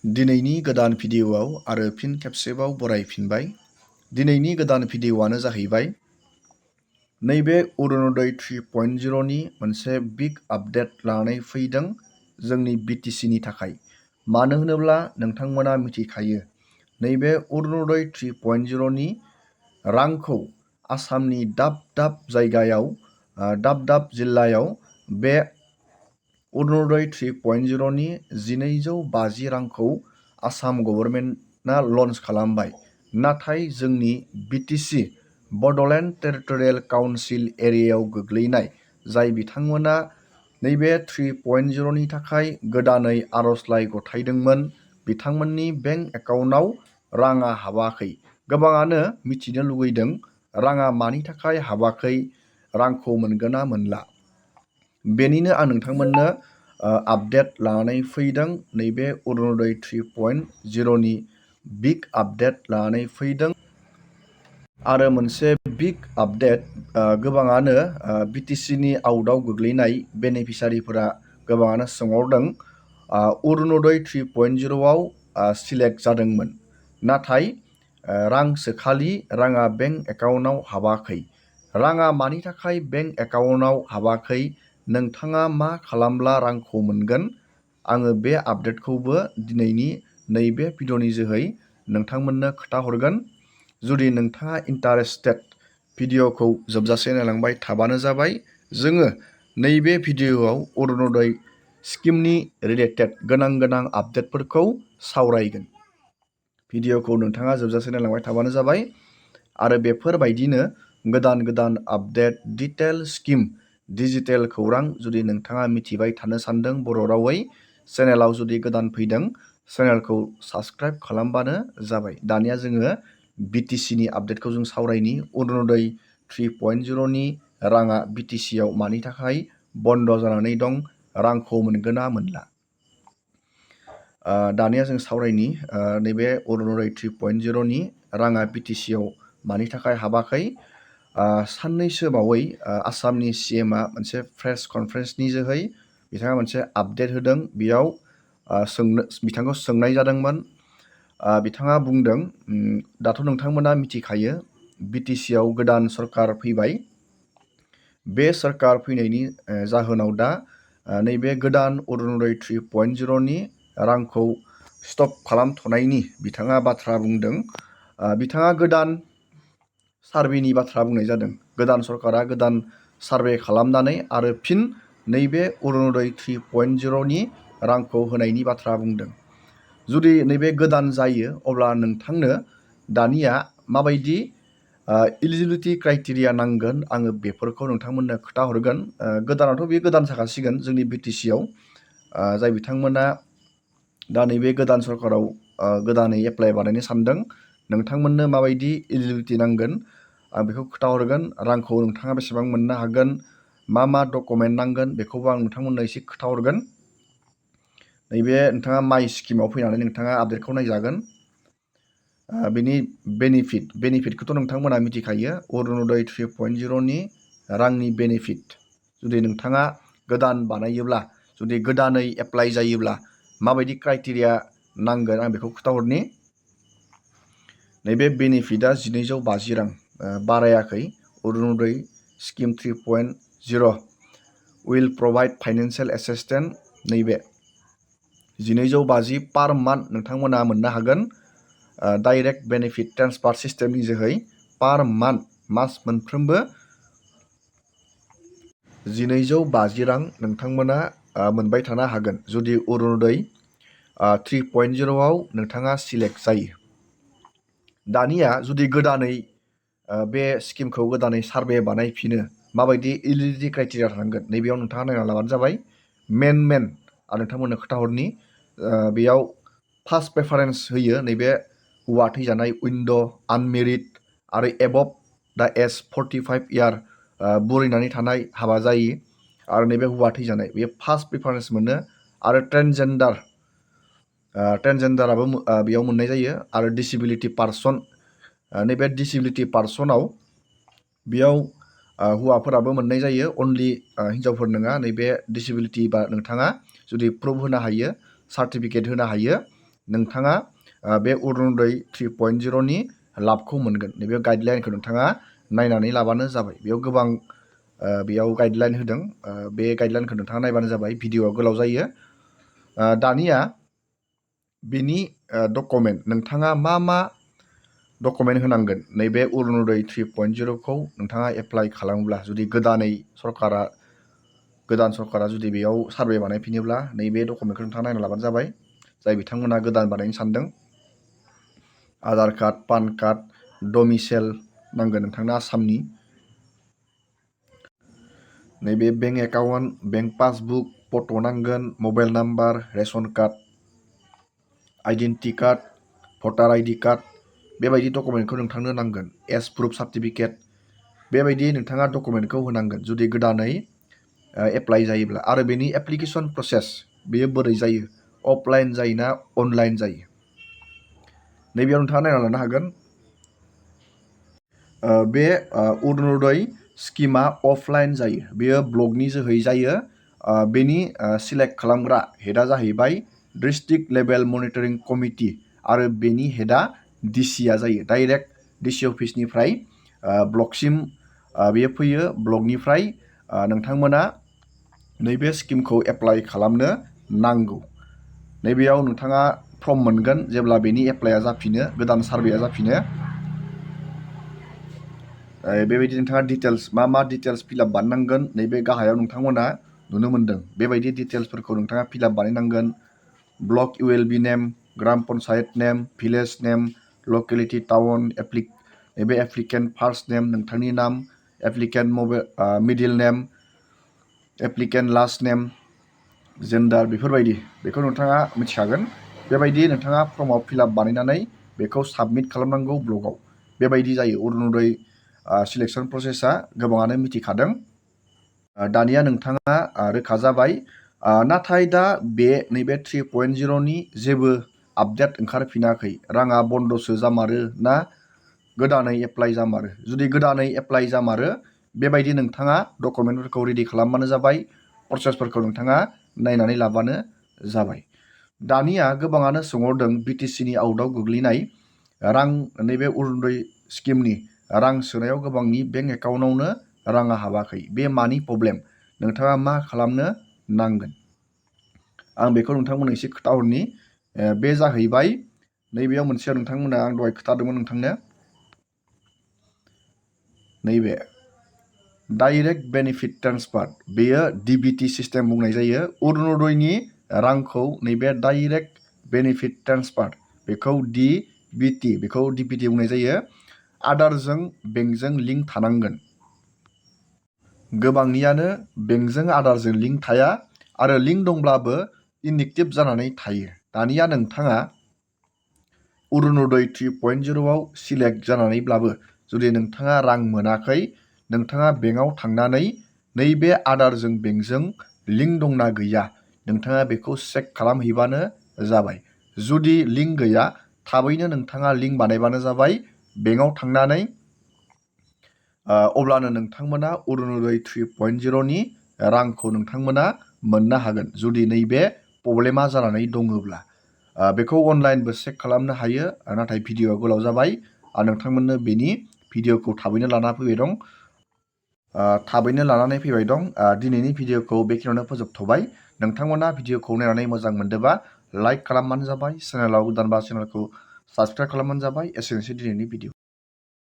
दिनैनि गोदान भिडिअ'आव आरो फिन खेबसेबाव बरायफिनबाय। दिनैनि गोदान भिडिअ'आनो जाहैबाय नैबे अरुण'दय 3.0 नि मोनसे बिग आपडेट लानानै फैदों जोंनि BTC नि थाखाय। मानो होनोब्ला नोंथांमोना मिथिखायो नैबे अरुण'दय 3.0 नि रांखौ आसामनि दाब दाब जायगायाव दाब दाब जिल्लायाव बे अरुण'दय 3.0 नि 1250 रांखौ आसाम गभर्नमेन्टआ लन्च खालामबाय। नाथाय जोंनि BTC बड'लेण्ड टेरिटरियेल काउन्सिल एरियायाव गोग्लैनाय जाय बिथांमोना नैबे 3.0 नि थाखाय गोदानै आर'जलाइ गथायदोंमोन बिथांमोननि बेंक एकाउन्टआव राङा हाबाखै। गोबाङानो मिथिनो लुगैदों राङा मानि थाखाय हाबाखै, रांखौ मोनगोन ना मोनला। बेनिनो आं नोंथांमोननो आपडेट लानानै फैदों। नैबे अरुण'दय 3.0 नि बिग आपडेट लानानै फैदों आरो मोनसे बिग आपडेट गोबाङानो BTC नि आउटआव गोग्लैनाय बेनिफिसारिफोरा गोबाङानो सोंहरदों अरुण'दय 3.0 आव सिलेक्ट जादोंमोन नाथाय रां सोखालि राङा बेंक एकाउन्टआव हाबाखै। राङा मानि थाखाय बेंक एकाउन्टआव हाबाखै, नोंथाङा मा खालामब्ला रांखौ मोनगोन, आङो बे आपडेटखौबो दिनैनि नैबे भिडिअ'नि जोहै नोंथांमोननो खोन्थाहरगोन। जुदि नोंथाङा इन्टारेस्टेड भिडिअ'खौ जोबजासे नायलांबाय थाबानो जाबाय। जोङो नैबे भिडिअ'आव अरुण'दय स्किमनि रिलेटेड गोनां आपडेटफोरखौ सावरायगोन। भिडिअ'खौ नोंथाङा जोबजासे नायलांबाय थाबानो जाबाय आरो बेफोरबायदिनो गोदान आपडेट डिटेल स्किम डिजिटेल खौरां जुदि नोंथाङा मिथिबाय थानो सानदों बर' रावै, चेनेलाव जुदि गोदान फैदों चेनेलखौ साबस्क्राइब खालामबानो जाबाय। दानिया जोङो BTC नि आपडेटखौ जों सावरायनि। अरुण'दय 3.0 नि राङा BTC आव मानि थाखाय बन्द जानानै दं, रांखौ मोनगोन ना मोनला। दानिया जों सावरायनि नैबे अरुण'दय 3.0 नि राङा BTC आव मानि थाखाय हाबाखै। साननैसो बावै आसामनि CM आ मोनसे प्रेस कनफारेन्सनि जोहै बिथाङा मोनसे आपडेट होदों। बेयाव बिथांखौ सोंनाय जादोंमोन। बिथाङा बुंदों दाथ' नोंथांमोना मिथिखायो BTC आव गोदान सरकार फैबाय। बे सरकार फैनायनि जाहोनाव दा नैबे गोदान अरुण'दय 3.0 नि रांखौ स्टप खालामथ'नायनि बिथाङा बाथ्रा बुंदों। बिथाङा गोदान सार्भेनि बाथ्रा बुंनाय जादों। गोदान सरकारा गोदान सार्भे खालामनानै आरो फिन नैबे अरुण'दय 3.0 नि रांखौ होनायनि बाथ्रा बुंदों। जुदि नैबे गोदान जायो अब्ला नोंथांनो दानिया माबायदि इलिजिबिलिटि क्राइटेरिया नांगोन आङो बेफोरखौ नोंथांमोननो खोन्थाहरगोन। गोदानाथ' बेयो गोदान जाखासिगोन जोंनि BTC आव। जाय बिथांमोना दा नैबे गोदान सरकाराव गोदानै एप्लाइ बानायनो सानदों नोंथांमोननो माबायदि इलिजिबिलिटि नांगोन आं बेखौ खोन्थाहरगोन। रांखौ नोंथाङा बेसेबां मोननो हागोन, मा डकुमेन्ट नांगोन बेखौबो आं नोंथांमोननो एसे खोन्थाहरगोन। नैबे नोंथाङा माइ स्किमाव फैनानै नोंथाङा आपडेटखौ नायजागोन। बेनि बेनिफिटखौथ' नोंथांमोना मिथिखायो। अरुण'दय 3.0 नि रांनि बेनिफिट जुदि नोंथाङा गोदान बानायोब्ला, जुदि गोदानै एप्लाइ जायोब्ला माबायदि क्राइटेरिया नांगोन आं बेखौ खोन्थाहरनि। नैबे बेनिफिटआ 1250 रां, बारायाखै। Arunodoi scheme 3.0 will provide financial assistance, नैबे 1250 पार मान्थ नोंथांमोना मोननो हागोन। डाइरेक्ट बेनिफिट ट्रेन्सफार सिस्टेमनि जोहै पार मान्थ मास मोनफ्रोमबो 1250 रां नोंथांमोना मोनबाय थानो हागोन जुदि अरुण'दय 3.0 आव नोंथाङा सिलेक्ट जायो। दानिया जुदि गोदानै बे स्किमखौ गोदानै सार्भे बानायफिनो माबायदि इलिजिबिलिटि क्राइटेरिया थानांगोन नैबेयाव नोंथाङा नायना लाबानो जाबाय। मेन आं नोंथांमोननो खोन्थाहरनि। बेयाव फार्स्ट प्रेफारेन्स होयो नैबे हौवा थैजानाय, उइन्ड', आनमेरिड आरो एबभ दा एज 45 इयार बुरैनानै थानाय, हाबा जायि आरो नैबे हौवा थैजानाय बेयो फार्स्ट प्रेफारेन्स मोनो। आरो ट्रेन्सजेन्डाराबो बेयाव मोननाय जायो। आरो डिसेबिलिटि पार्सन, नैबे डिसेबिलिटि पार्सनाव बेयाव हौवाफोराबो मोननाय जायो, अनलि हिन्जावफोर नङा। नैबे डिसेबिलिटि बा नोंथाङा जुदि प्रुफ होनो हायो, सार्टिफिकेट होनो हायो, नोंथाङा बे अरुनदय 3.0नि लाबखौ मोनगोन। नैबे गाइडलाइनखौ नोंथाङा नायनानै लाबानो जाबाय। बेयाव गोबां बेयाव गाइडलाइन होदों। बे गाइडलाइनखौ नोंथाङा नायबानो जाबाय। भिडिअआ गोलाव जायो। दानिया बेनि डकुमेन्ट नोंथाङा मा डकुमेन्ट होनांगोन नैबे अरुनदय 3.0खौ नोंथाङा एप्लाइ खालामोब्ला, जुदि गोदान सरकारा जुदि बेयाव सार्भे बानायफिनोब्ला नैबे डकुमेन्टखौ नोंथाङा नायना लाबानो जाबाय। जाय बिथांमोना गोदान बानायनो सानदों। आधार कार्ड, पान कार्ड, डमिसेल नांगोन नोंथांनो आसामनि। नैबे बेंक एकाउन्ट, बेंक पासबुक, फट' नांगोन, mobile number, ration card, identity card, भटार आइडि कार्ड, बेबायदि डकुमेन्टखौ नोंथांनो नांगोन। एज प्रुफ सार्टिफिकेट, बेबायदि नोंथाङा डकुमेन्टखौ होनांगोन जुदि गोदानै एप्लाइ जायोब्ला। आरो बेनि एप्लिकेसन प्रसेस बेयो बोरै जायो, अफलाइन जायोना अनलाइन जायो, नैबेयाव नोंथाङा नायना लानो हागोन। बे अरुनदय स्किमा अफलाइन जायो। बेयो ब्लगनि जोहै जायो। बेनि सिलेक्ट खालामग्रा हेडआ जाहैबाय डिस्ट्रिक्ट लेभेल मनिटरिं कमिटि आरो बेनि हेडआ डिसिआ जायो। डाइरेक्ट डिसि अफिसनिफ्राय ब्लकसिम बेयो फैयो। ब्लकनिफ्राय नोंथांमोना नैबे स्किमखौ एप्लाइ खालामनो नांगौ। नैबेयाव नोंथाङा फर्म मोनगोन जेब्ला बेनि एप्लाइआ जाफिनो, गोदान सार्भेया जाफिनो। बेबायदि नोंथाङा डिटेल्स मा डिटेल्स फिलआप बानायनांगोन नैबे गाहायाव नोंथांमोना नुनो मोनदों। बेबायदि डिटेल्सफोरखौ नोंथाङा फिलआप बानायनांगोन। ब्लक ULB नेम, ग्राम पन्सायत नेम, भिलेज नेम, लकेलिटि टाउन, नैबे एप्लिकेन्ट फार्स्ट नेम, नोंथांनि नाम, एप्लिकेन्ट मिडिल नेम, एप्लिकेन्ट लास्ट नेम, जेन्डार, बेफोरबायदि बेखौ नोंथाङा मिथिखागोन। बेबायदि नोंथाङा फर्मआव फिलआप बानायनानै बेखौ साबमिट खालामनांगौ ब्लकआव। बेबायदि जायो अरुनदय सिलेक्सन प्रसेसा। गोबाङानो मिथिखादों। दानिया नोंथाङा रोखा जाबाय। नाथाय दा नैबे 3.0नि जेबो आपडेट ओंखारफिनाखै। राङा बन्दसो जामारो ना गोदानै एप्लाइ जामारो? जुदि गोदानै एप्लाइ जामारो, बेबायदि नोंथाङा डकुमेन्टफोरखौ रेडि खालामबानो जाबाय। प्रसेसफोरखौ नोंथाङा नायनानै लाबानो जाबाय। दानिया गोबाङानो सोंहरदों BTCनि आउटआव गोग्लैनाय रां, नैबे अरुनदय स्किमनि रां सोनायाव गोबांनि बेंक एकाउन्टआवनो राङा हाबाखै। बे मानि प्रब्लेम? नोंथाङा मा खालामनो नांगोन? आं बेखौ नोंथांमोननो एसे खोथाहरनि। बे जाहैबाय नैबेयाव मोनसे नोंथांमोना आं दहाय खोथादोंमोन नोंथांनो। नैबे डाइरेक्ट बेनिफिट ट्रेन्सफार, बेयो DBT सिस्टेम बुंनाय जायो। अरुनदयनि रांखौ नैबे डाइरेक्ट बेनिफिट ट्रेन्सफार, बेखौ DBT बुंनाय जायो। आदारजों बेंकजों लिंक थानांगोन। गोबांनियानो बेंकजों आदारजों लिंक थाया आरो लिंक दंब्लाबो इनएक्टिभ जानानै थायो। दानिया नोंथाङा अरुनदय 3.0आव सिलेक्ट जानानैब्लाबो जुदि नोंथाङा रां मोनाखै, नोंथाङा बेंकआव थांनानै नैबे आदारजों बेंकजों लिंक दंना गैया नोंथाङा बेखौ चेक खालामहैबानो जाबाय। जुदि लिंक गैया, थाबैनो नोंथाङा लिंक बानायबानो जाबाय बेंकआव थांनानै। अब्लानो नोंथांमोना अरुनदय 3.0नि रांखौ नोंथांमोना मोननो हागोन। जुदि नैबे प्रब्लेमा जानानै दङब्ला बेखौ अनलाइनबो चेक खालामनो हायो। नाथाय भिडिअआ गोलाव जाबाय। नोंथांमोननो बेनि भिडिअखौ थाबैनो लानानै फैबाय दं। दिनैनि भिडिअखौ बेखिनियावनो फोजोबथ'बाय। नोंथांमोना भिडिअखौ नायनानै मोजां मोनदोंबा लाइक खालामबानो जाबाय। चेनेलाव गोदानबा चेनेलखौ साबस्क्राइब खालामबानो जाबाय। एसेनोसै दिनैनि भिडिअ।